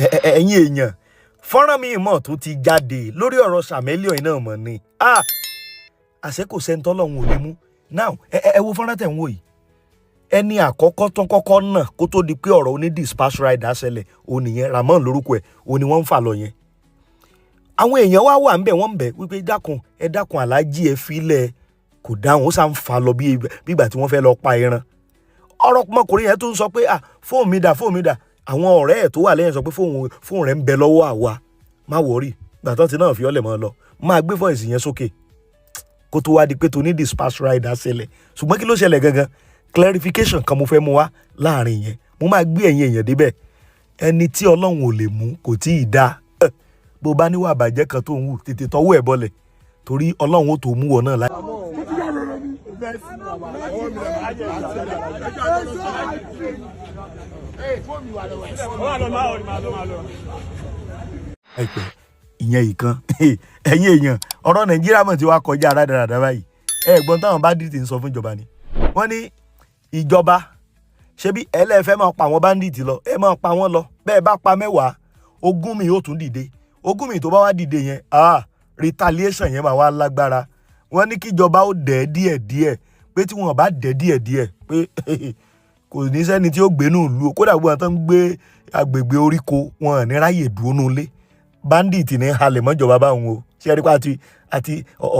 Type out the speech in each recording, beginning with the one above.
Ẹ̀yin èèyàn, fọ́nrán mi mọ̀ tó ti jáde lórí ọ̀rọ̀ Chameleone náà mọ̀ ni. Ah, àṣé kò sẹ́ni tọ́lọ́run ò lè mú. Now, ẹ wo fọ́nrán tẹ̀ ń wò yìí. Ẹni àkọ́kọ́ tán kọ́kọ́ náà kó tó di pé ọ̀rọ̀ oní dispatch rider ṣẹlẹ̀, òun nìyẹn. Ramon lórúkọ ẹ̀, òun ni wọ́n ń fà lọ yẹn. Àwọn èèyàn wá wà ńbẹ̀, wọ́n ń bẹ̀ wípé, "Dákun, ẹ dákun, aláàjì, ẹ filẹ̀." Kò dáhùn, ó sá ń fa lọ bí ìgbà tí wọ́n fẹ́ lọ pa ẹran. Ọ̀rọ̀ ọmọkùnrin yẹn tó ń sọ pé, "Ah, fóònù mi dà, fóònù mi dà?" Àwọn ọ̀rẹ́ ẹ̀ tó wà lẹ́yìn sọ pé, "Fóònù rẹ̀ ń bẹ lọ́wọ́ àwa, má worry." Gbàtọ́ tí náà fi ọ́lẹ̀ mọ́ ọ lọ, máa gbé voice yẹn sókè kó tó wá di pé tó ní dispatch rider ṣẹlẹ̀. Ṣùgbọ́n kí ló ṣẹlẹ̀ gangan, clarification kan mo fẹ́ mú wá láàrin yẹn. Mo máa gbé ẹ̀yin èèyàn débẹ̀. Ẹni tí Ọlọ́run ò lè mú kò tí ì dáa. Bó bá níwà àbàjẹ́ kan tó ń wù, tètè tọwọ́ ẹ̀ bọlẹ̀, torí Ọlọ́run ó tó mú wọn náà láì. Àìpẹ́ ìyẹn ìkan. Ẹ̀yin èèyàn, ọ̀rọ̀ Nàìjíríà mọ̀ tí wàá kọjá rádaràdà báyìí. Ẹ̀gbọ́n táwọn bandit ń sọ fún ìjọba ni, wọ́n ní ìjọba, ṣebí ẹlẹ́fẹ́ máa pa àwọn bandit lọ, ẹ máa pa wọ́n lọ. Bẹ́ẹ̀ bá pa 10, 20 mi yóò tún dìde. 20 mi tó bá wá dìde yẹn, ah, retaliation yẹn máa wá lágbára. Wọ́n ní kíjọba ó dẹ̀ díẹ̀díẹ̀, pé tí wọ́n bá dẹ̀ díẹ̀díẹ̀, pé kò ní sẹ́ni tí ó gbénú ìlú. Kódà gbogbo àwọn tó ń gbé agbègbè oríko, wọn ò ní ráyè dúró nulẹ̀. Bandit ní halẹ̀ mọ́jọba báwọn o. Ṣé ẹ rí pé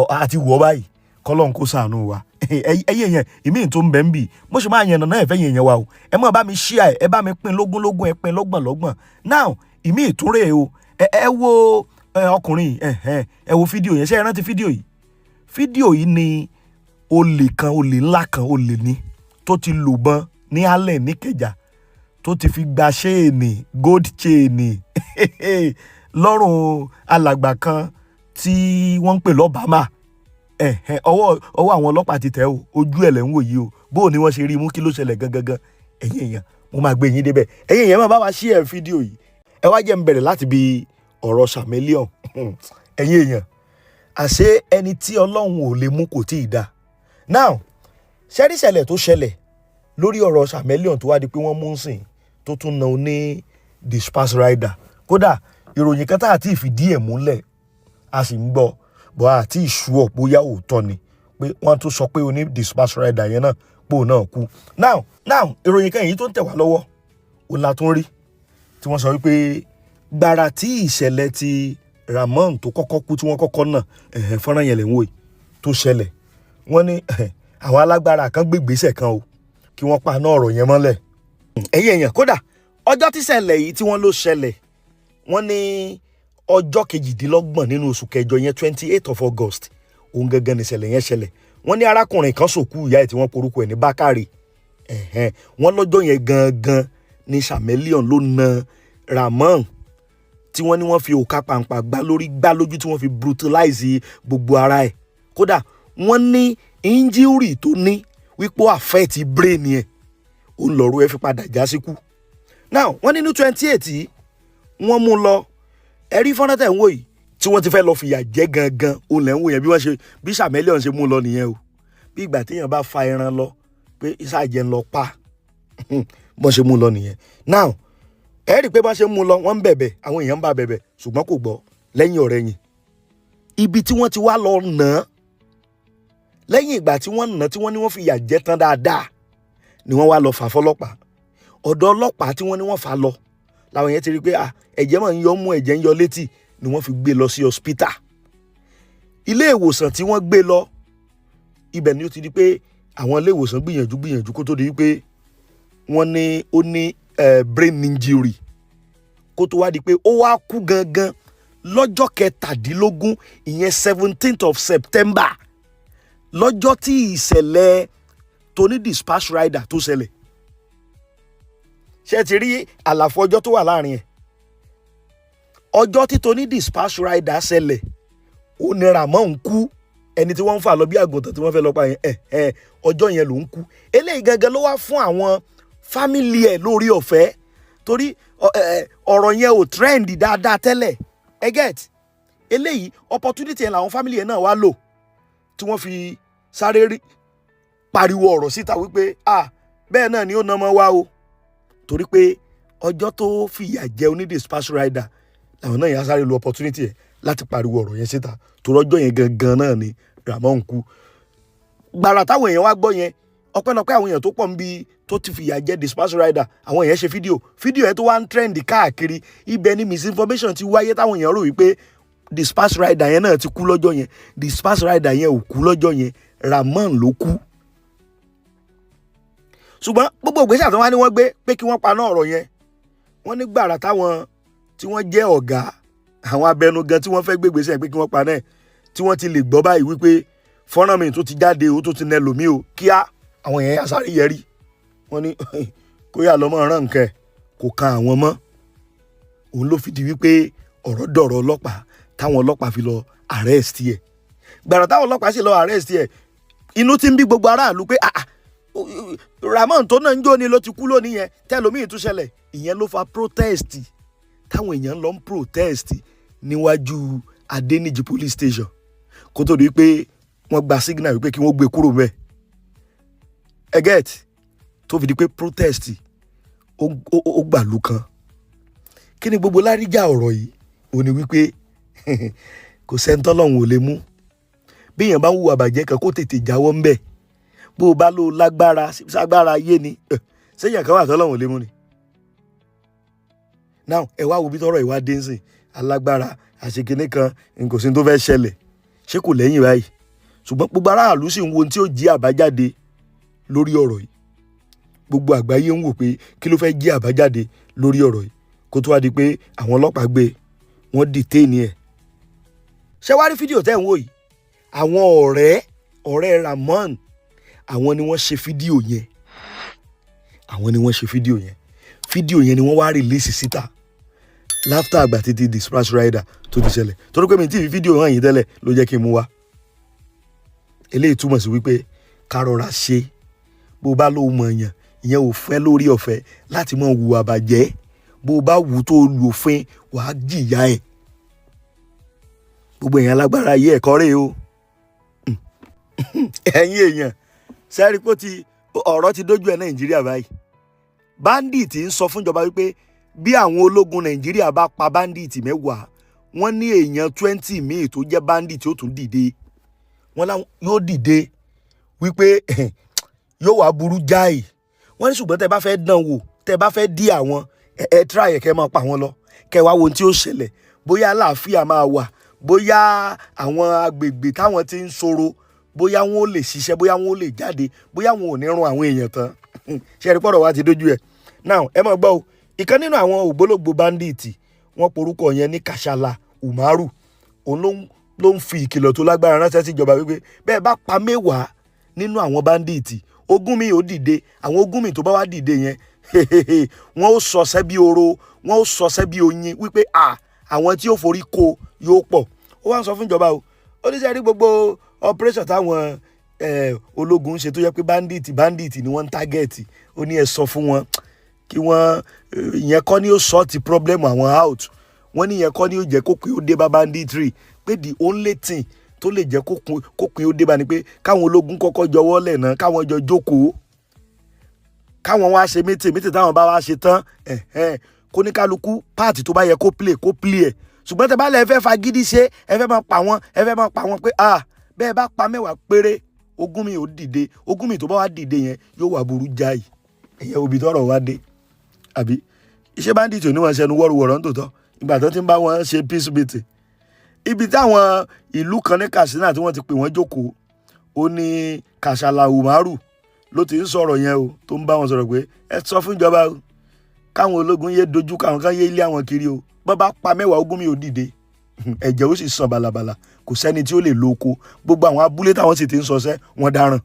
àti wọ́ báyìí? Kọ́lọ́n kó ṣàánú wa. Ẹyẹ yẹn, ìmí tó ń bẹ̀ ń bì, mo ṣe máa yànnà náà. Ẹ̀fẹ́ yẹn yẹn wa o, ẹ mọ̀ bá mi share, ẹ bá mi pín lógúnlógún, ẹ pín lọ́gbọ̀nlọ́gbọ̀n. Now, ìmí ìtúnrè o. Ẹ wo ọkùnrin, ẹ wo fídíò yẹn. Ṣé ẹ rántí fídíò yìí? Fídíò yìí ni olè kan, olè ńlá kan, olè ní tó ti lòbọn ní alẹ́ níkẹjà, tó ti fi gba chain, gold chain lọ́rùn alàgbà kan tí wọ́n ń pè lọ́bàámà. Ọwọ́ àwọn ọlọ́pàá ti tẹ̀ o. Ojú ẹ̀ lẹ́ ń wò yìí o. Bó o ní wọ́n ṣe rí mú? Kí ló ṣẹlẹ̀ gangan? Ẹ̀yin èèyàn, mo máa gbé yín débẹ̀. Ẹ̀yin èèyàn, máa bá wa share fídíò yìí. Ẹ wá jẹ́ n bẹ̀rẹ̀ láti bí ọ̀rọ̀ Chameleone. Ẹ̀yin èèyàn, àṣé ẹni tí Ọlọ́run ò lè mú kò tí ì dáa. Now, ṣẹ́ríṣẹ̀lẹ̀ tó ṣẹlẹ̀ lórí ọ̀rọ̀ Chameleone tó wá di pé wọ́n mú ń sìn, tó tún na oní dispatch rider? Kódà ìròyìn kan tá àti ìfìdí ẹ̀ múlẹ̀, a sì ń gbọ́ bọ́, àti ìṣú bóyá òótọ́ ni, pé wọ́n tún sọ pé oní dispatch rider yẹn náà, pò náà kú. Now, ìròyìn kan èyí tó ń tẹ̀ wá lọ́wọ́, òun la tún rí tí wọ́n sọ wípé gbàrà tí ìṣẹ̀lẹ̀ ti Ramon tó kọ́kọ́ kú, tí wọ́n kọ́kọ́ náà, ẹ̀hẹ̀, fọ́nrán yẹn lè ń wò yìí, tó ṣẹlẹ̀, wọ́n ní àwọn alágbára kan gbé ìgbésẹ̀ kan o, kí wọ́n paná ọ̀rọ̀ yẹn mọ́lẹ̀. Ẹ̀yin èèyàn, kódà ọjọ́ tí ṣẹlẹ̀ yìí tí wọ́n ló ṣẹlẹ̀, wọ́n ní ọjọ́ 28 nínú oṣù kẹjọ yẹn, 28 of August, òun gangan ní ìṣẹ̀lẹ̀ yẹn ṣẹlẹ̀. Wọ́n ní arákùnrin kan sòkú ìyá ẹ̀ tí wọ́n porúkọ ẹ̀ ní Bákàrè. Ẹ̀hẹ́n, wọ́n lọ́jọ́ yẹn gangan ní Chameleone ló na Ramon, tí wọ́n ní wọ́n fi òkà pàǹpà gbá lórí, gbá lójú, tí wọ́n fi brutalize gbogbo ara ẹ̀. Kódà wọ́n ní injury tó ní wípé ó affect brain yẹn, ó ń lọ́rọ́ ẹ fi padà já síkú. Now, wọ́n ní ní 28 yìí, wọ́n mú lọ. Ẹ̀rí fọ́nrán tẹ̀ ń wò yìí tí wọ́n ti fẹ́ lọ fìyà jẹ gangan, òun lẹ̀ ń wò yẹn. Bí wọ́n ṣe, bí Chameleone ṣe mú lọ nìyẹn o. Bí ìgbà téèyàn bá fa ẹran lọ pé ìsàjẹ́ ń lọ pa, bọ́n ṣe mú lọ nìyẹn. Now, ẹ rí i pé bá ṣe mú lọ, wọ́n ń bẹ̀bẹ̀, àwọn èèyàn ń bá bẹ̀bẹ̀, ṣùgbọ́n kò gbọ́. Lẹ́yìn ọ̀rẹ́ yìí, ibi tí wọ́n ti wá lọ nà án, lẹ́yìn ìgbà tí wọ́n nà án, tí wọ́n ní wọ́n fìyà jẹ tán dáadáa, ni wọ́n wá lọ fà fọlọ́pàá. Ọ̀dọ̀ ọlọ́pàá tí wọ́n ní wọ́n fà lọ làwọn yẹn ti rí i pé, ah, ẹ̀jẹ̀ máa ń yọ mú, ẹ̀jẹ̀ ń yọ létí, ni wọ́n fi gbé lọ sí hospital, ilé ìwòsàn tí wọ́n gbé lọ. Ibẹ̀ ni ó ti di pé àwọn ilé ìwòsàn gbìyànjú gbìyànjú kó tó di pé wọ́n ní ó ní brain injury, kó tó wá di pé ó wá kú gangan lọ́jọ́ 17, ìyẹn 17th of September, lọ́jọ́ tí ìṣẹ̀lẹ̀ tóní dispatch rider tó ṣẹlẹ̀. Ṣé ẹ ti rí àlàfo ọjọ́ tó wà láàrin ẹ̀? Ọjọ́ tí tóní dispatch rider ṣẹlẹ̀, ó ní Ramon ń kú, ẹni tí wọ́n ń fà lọ bí àgùntàn tí wọ́n fẹ́ lọ pa yẹn. Ẹ̀ ẹ̀, ọjọ́ yẹn ló ń kú. Eléyìí gangan ló wá fún àwọn family ẹ̀ lórí ọ̀fẹ́, torí ọ̀rọ̀ yẹn ò trend dáadáa tẹ́lẹ̀. Ẹ get eléyìí, opportunity yẹn làwọn family ẹ̀ náà wá lò, tí wọ́n fi sáré rí pariwo ọ̀rọ̀ síta wípé, ah, bẹ́ẹ̀ náà ni ó nà mọ́ wá o, torí pé Ọjọ́ tó fìyà jẹ oní dispatch rider làwọn náà yà sáré lo opportunity ẹ̀ láti pariwo ọ̀rọ̀ yẹn síta, tó rọ́jọ́ yẹn gangan náà ni Ramon kú. Gbàrà táwọn èèyàn wá gbọ́ yẹn, ọpẹ́lọpẹ́ àwọn èèyàn tó pọ̀ ń bi tó ti fìyà jẹ dispatch rider, àwọn èèyàn ṣe fídíò. Fídíò yẹn tó wá ń trend káàkiri, ibẹ̀ ni misinformation ti wáyé, táwọn èèyàn rò wípé dispatch rider yẹn náà ti kú lọ́jọ́ yẹn. Dispatch rider yẹn ò kú lọ́jọ́ yẹn, Ramon ló kú. Ṣùgbọ́n gbogbo ìgbésẹ̀ tí wọ́n ní wọ́n gbé pé kí wọ́n paná ọ̀rọ̀ yẹn, wọ́n ní gbàrà táwọn tí wọ́n jẹ́ ọ̀gá àwọn abẹnugan tí wọ́n fẹ́ gbé ìgbésẹ̀ pé kí wọ́n paná ẹ̀, tí wọ́n ti lè gbọ́ báyìí wípé fọ́nrán mi tó ti jáde o, tó ti nẹ lòmí o, kíá, àwọn èèyàn yà sáré yẹrí. Wọ́n ní kó yà lọ́mọ rán nǹkan ẹ̀, kò kan àwọn mọ́. Òun ló fi di wípé ọ̀rọ̀ dọ̀rọ̀ ọlọ́pàá, táwọn ọlọ́pàá fi lọ arrest ẹ̀. Gbàrà táwọn ọlọ́pàá sì lọ arrest ẹ̀, inú ti ń bí gbogbo aráàlú pé, ah, Ramon tó náà ń jó ni ló ti kú lónìí yẹn, tẹlómi tún ṣẹlẹ̀. Ìyẹn ló fa protest táwọn èèyàn lọ ń protest níwájú Adéníjì Police Station, kó tó di pé wọ́n gba signal wípé kí wọ́n gbé kúrò mẹ́ ẹ get, tó fi di pé protest ó gbàlú kan. Kí ni gbogbo láríjà ọ̀rọ̀ yìí? Ó ní wípé kò sẹ́ńtọ́lọ́hún ò lè mú. Bí èèyàn bá ń hùwà bàjẹ́ kan, kó tètè jáwọ́ ńbẹ̀. Bó o bá lò lágbára ságbára ayé ni, séèyàn kan wà tọ́lọ́hún ò lè mú ni? Now, ẹ wá wo bí tọ́rọ̀ ìwà dé ń sìn. Alágbára àṣekínní kan, kò sí tó fẹ́ ṣẹlẹ̀, ṣé kò lẹ́yìn báyìí? Ṣùgbọ́n gbogbo aráàlú sì ń wo ohun tí ó jí àbájáde lórí ọ̀rọ̀ yìí. Gbogbo àgbáyé ń wò pé kí ló fẹ́ jí àbájáde lórí ọ̀rọ̀ yìí, kó tó wá di pé àwọn ọlọ́pàá gbé wọ́n detain ẹ̀. Ṣé wàá rí fídíò tẹ́ ń wò yìí? Àwọn ọ̀rẹ́ ọ̀rẹ́ Ramon, àwọn ni wọ́n ṣe fídíò yẹn. Àwọn ni wọ́n ṣe fídíò yẹn. Fídíò yẹn ni wọ́n wá release síta láfítà àgbà títí dispatch rider tó ti ṣẹlẹ̀. Torí pé mi tí fi fídíò hàn yín tẹ́lẹ̀ ló jẹ́ kí n mú wá. Eléyìí túmọ̀ sí wípé ká rọra ṣe. Bó bá lóun mọ̀ èèyàn, ìyẹn ò fẹ́ lórí ọ̀fẹ́ láti mọ̀ hùwà bàjẹ́. Bó bá wù tó lu òfin, wàá jìyà ẹ̀. Gbogbo èèyàn alágbára ayé, ẹ̀kọ́ rèé o. Ẹ̀yin èèyàn, sẹ́rí pé ti ọ̀rọ̀ ti dójú ẹ̀ Nàìjíríà báyìí? Bandit ń sọ fúnjọba wípé bí àwọn ológun Nàìjíríà bá pa bandit 10, wọ́n ní èèyàn 20 míì tó jẹ́ bandit ó tún dìde. Wọ́n láwọn yóò dìde wípé yóò wá burú jáì. Wọ́n ní ṣùgbọ́n tẹ́ bá fẹ́ dán wò, tẹ́ bá fẹ́ dí àwọn ẹ try ẹ̀, kẹ́ máa pa wọ́n lọ, kẹ́ wá wo ohun tí ó ṣẹlẹ̀, bóyá àlàáfíà máa wà, bóyá àwọn agbègbè táwọn ti ń ṣòro, bóyá wọn ò lè ṣiṣẹ́, bóyá wọn ò lè jáde, bóyá wọn ò ní run àwọn èèyàn tán. Ṣe é rí pọ̀rọ̀ wá ti dójú ẹ̀? Now, ẹ máa gbọ́ o. Ìkan nínú àwọn ògbólógbò bandit, wọ́n porúkọ yẹn ní Kashala Umaru, òun ló ń fi ìkìlọ̀ tó lágbára ránṣẹ́ síjọba wípé bẹ́ẹ̀ bá pa 10 nínú àwọn bandit, 20 mi ò dìde. Àwọn 20 mi tó bá wá dìde yẹn, wọ́n ó sọsẹ́ bí oró, wọ́n ó sọsẹ́ bí oyin, wípé à àwọn tí ó forí kó yóò pọ̀. Ó wá ń sọ fún ìjọba o. Ó ní sẹ́rí gbogbo operation táwọn ológun ń ṣe, tó yẹ pé bandit bandit ni wọ́n ń target, ó ní ẹ sọ fún wọn kí wọ́n, ìyẹn kọ́ ni ó sort problem àwọn out. Wọ́n ní ìyẹn kọ́ ni ó jẹ́ kó pé ó dé bá banditry, pé the only thing tó lè jẹ́ kó pé ó dé bá ni pé káwọn ológun kọ́kọ́ jọwọ́ lẹ̀ náà, káwọn jọ jókòó, káwọn wá ṣe meeting. Meeting táwọn bá wá ṣe tán, kóníkálukú part tó bá yẹ kó play, kó play ẹ̀. Ṣùgbọ́n tẹ bá lẹ fẹ́ fagídí ṣe, ẹ fẹ́ máa pa wọ́n, ẹ fẹ́ máa pa wọ́n pé, ah, bẹ́ẹ̀ bá pa 10 péré, 20 mi ò dìde. 20 mi tó bá wá dìde yẹn yóò wà burú jáì. Ẹ̀yẹ òbí tọrọ wá dé àbí iṣẹ́ bandit ò ní wọn ṣẹnu wọ́rùwọ̀rọ̀ ń tòótọ́. Ìgbà tó ti ń bá wọn ṣe peace meeting, ibi táwọn ìlú kan ní Katsina tí wọ́n ti pè wọ́n jókòó, ó ní Kashala Umaru ló ti ń sọ̀rọ̀ yẹn o, tó ń bá wọn sọ̀rọ̀ pé ẹ sọ fún ìjọba o, káwọn ológun yé dojú káwọn kan yé ilé àwọn kiri o. Bọ́ bá pa 10, 20 mi ò dìde, ẹ̀jẹ̀ ó sì sàn bàlàbàlà, kò sẹ́ni tí ó lè lo oko. Gbogbo àwọn abúlé táwọn sì ti ń sọsẹ́, wọn dáràn.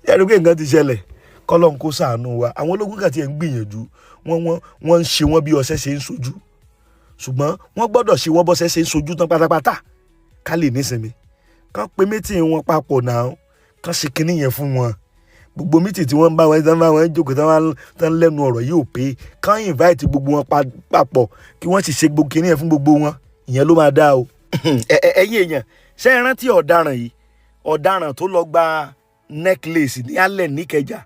Ẹ̀rù pé nǹkan ti ṣẹlẹ̀, kọ́lọ́n kó ṣàánú wa. Àwọn ológun kàti ẹ̀ ń gbìyànjú, wọ́n ń ṣe wọ́n bí ọṣẹ ṣe ń sojú, ṣùgbọ́n wọ́n gbọ́dọ̀ ṣe wọ́n bọ́ṣẹ́ ṣe ń sojú tán pátápátá ká lè nísinmi. Kán pe meeting wọn papọ̀ náà, kán ṣe kinní yẹn fún wọn. Gbogbo meeting tí wọ́n ń bá wọn tán, bá wọn jókòó tán, lẹ́nu ọ̀rọ̀ yìí ò pé. Kán invite gbogbo wọn papọ̀, kí wọ́n sì ṣe gbogbo kinní yẹn fún gbogbo wọn. Ìyẹn ló máa dáa o. Ẹ̀yin èèyàn, ṣé ẹ rántí ọ̀daràn yìí, ọ̀daràn tó lọ gba necklace ní alẹ́ níkẹjà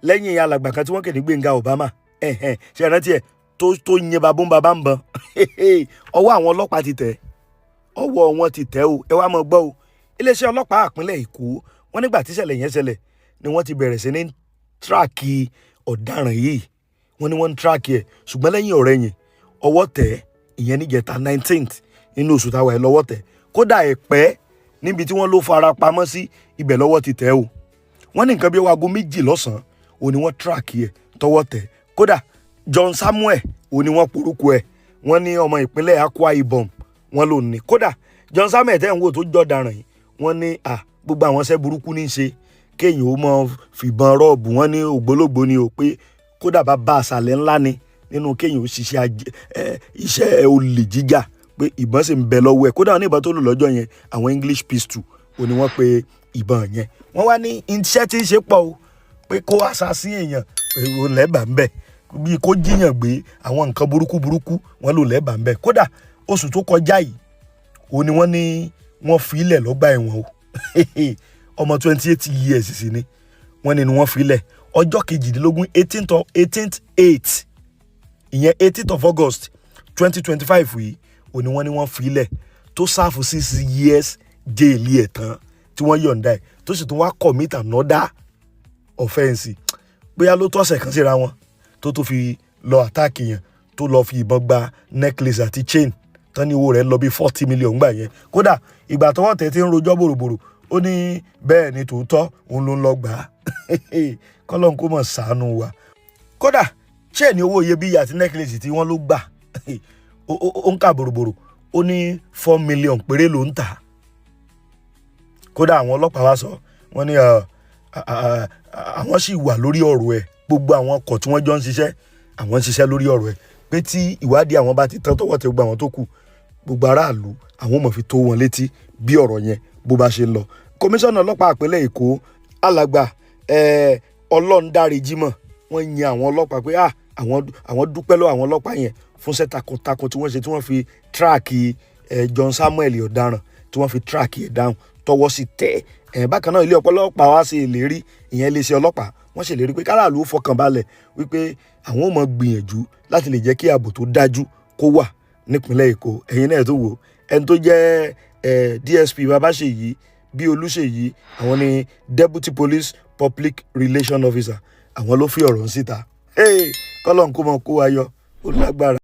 lẹ́yìn alàgbà kan tí wọ́n kéde Gbẹ̀ngà Obama? Ẹ̀hẹ̀n, ṣe rántí ẹ̀ tó yin babó ń babá ń bọn? Ọwọ́ àwọn ọlọ́pàá ti tẹ̀, ọwọ́ wọn ti tẹ̀ o. Ẹ wá mọ̀ gbọ́ o. Iléeṣẹ́ ọlọ́pàá ìpínlẹ̀ Èkó, wọ́n nígbà tíṣẹ̀lẹ̀ yẹn ṣẹlẹ̀ ni wọ́n ti bẹ̀rẹ̀ sí ní track ọ̀daràn yìí. Wọ́n ní wọ́n ń track ẹ̀, ṣùgbọ́n lẹ́yìn ọ̀rẹ́yìn ọwọ́ tẹ̀. Ìyẹn níjẹta, 19th nínú oṣù táwa ẹ̀ lọ́wọ́ tẹ̀. Kódà ẹ̀pẹ́ níbi tí wọ́n ló fara pamọ́ sí, ibẹ̀ lọ́wọ́ ti tẹ̀ o. Wọ́n ní nǹkan bí aago 2 lọ́sàn-án òun ni wọ́n track ẹ̀ tọwọ́ tẹ̀. Kódà John Samuel òun ni wọ́n porúkọ ẹ̀. Wọ́n ní ọmọ ìpínlẹ̀ Akwa Ibom wọ́n ló ní. Kódà John Samuel tẹ́ ń wò tó jọ́ daràn yìí, wọ́n ní à gbogbo àwọn iṣẹ́ burúkú ní í ṣe, kéèyàn ó mọ fìbọn rob. Wọ́n ní ògbólógbò ni o, pé kódà bá bá àṣàlẹ̀ ńlá ni nínú kéèyàn ó ṣiṣẹ́ iṣẹ́ olè jíjà, pé ìbọn sì ń bẹ lọ́wọ́ ẹ̀. Kódà wọ́n ní ìbọn tó lò lọ́jọ́ yẹn, àwọn English pistol ò ní wọ́n pe ìbọn yẹn. Wọ́n wá ní iṣẹ́ tí ń ṣe pọ̀ o, pé kó assassin èèyàn èrò lẹ́bàá ń bẹ̀, bíi kó jíyàn gbé, àwọn nǹkan burúkú burúkú wọ́n lò lẹ́bàá ń bẹ̀. Kódà oṣù tó kọjá yìí òun ni wọ́n ní wọ́n fi ilẹ̀ lọ́gbà ẹ̀wọ̀n o. Ọmọ 28 years sì ni. Wọ́n ní wọ́n fi ilẹ̀ ọjọ́ 18, 18th of 18th 8, ìyẹn 18th of August 2025 yìí òun ni wọ́n ní wọ́n fi ilẹ̀, tó serve 6 years jail ẹ̀ tán tí wọ́n yọ̀ǹda ẹ̀, tó sì tún wá commit another offence. Bóyá ló tọ́sẹ̀ kan síra wọn tó fi lọ attack yẹn, tó lọ fi ìbọn gba necklace àti chain tán ní owó rẹ̀ lọ bí 40 million gbà yẹn. Kódà ìgbà tọwọ́ tẹ̀ tí ń rojọ́ bòròbòrò, ó ní bẹ́ẹ̀ ni tòótọ́ òun ló ń lọ gbà á. Kọ́lọ́n kó mọ̀ ṣàánú wa. Kódà chain owó iyebíye àti necklace tí wọ́n ló gbà, ó ń kà bòròbòrò, ó ní 4 million péré ló ń tà. Kódà àwọn ọlọ́pàá wá sọ, wọ́n ní àwọn sì wà lórí ọ̀rọ̀ ẹ̀. Gbogbo àwọn ọkọ̀ tí wọ́n jọ ń ṣiṣẹ́, àwọn ń ṣiṣẹ́ lórí ọ̀rọ̀ ẹ̀, pé tí ìwádìí àwọn bá ti tán, tọwọ́ tẹ gbogbo àwọn tó kù, gbogbo aráàlú àwọn ò mọ̀ fi tó wọn létí bí ọ̀rọ̀ yẹn bó bá ṣe ń lọ. Kọmíṣánná ọlọ́pàá ìpínlẹ̀ Èkó, alàgbà Ọlọ́ndáre Jímọ̀, wọ́n yin àwọn ọlọ́pàá pé àwọn dúpẹ́ lọ́wọ́ àwọn ọlọ́pàá yẹn fún iṣẹ́ takuntakun tí wọ́n ṣe, tí wọ́n fi track John Samuel ọ̀daràn, tí wọ́n fi track ẹ̀ dáhùn, tọwọ́ sì tẹ̀ ẹ̀. Bákan náà, ilé ọlọ́pàá wá ṣe ìlérí, ìyẹn iléeṣẹ́ ọlọ́pàá, wọ́n ṣèlérí pé káràlú ó fọkàn balẹ̀, wípé àwọn ò mọ̀ gbìyànjú láti lè jẹ́ kí ààbò tó dájú kó wà nípìnlẹ̀ Èkó. Ẹ̀yin náà tó wò, ẹni tó jẹ́ DSP Babáṣèyí bí Olúṣèyí, àwọn ni Deputy Police Public Relation Officer, àwọn ló fi ọ̀rọ̀ ń síta. Kọ́lọ́n kó mọ kó wa yọ, ó lágbára.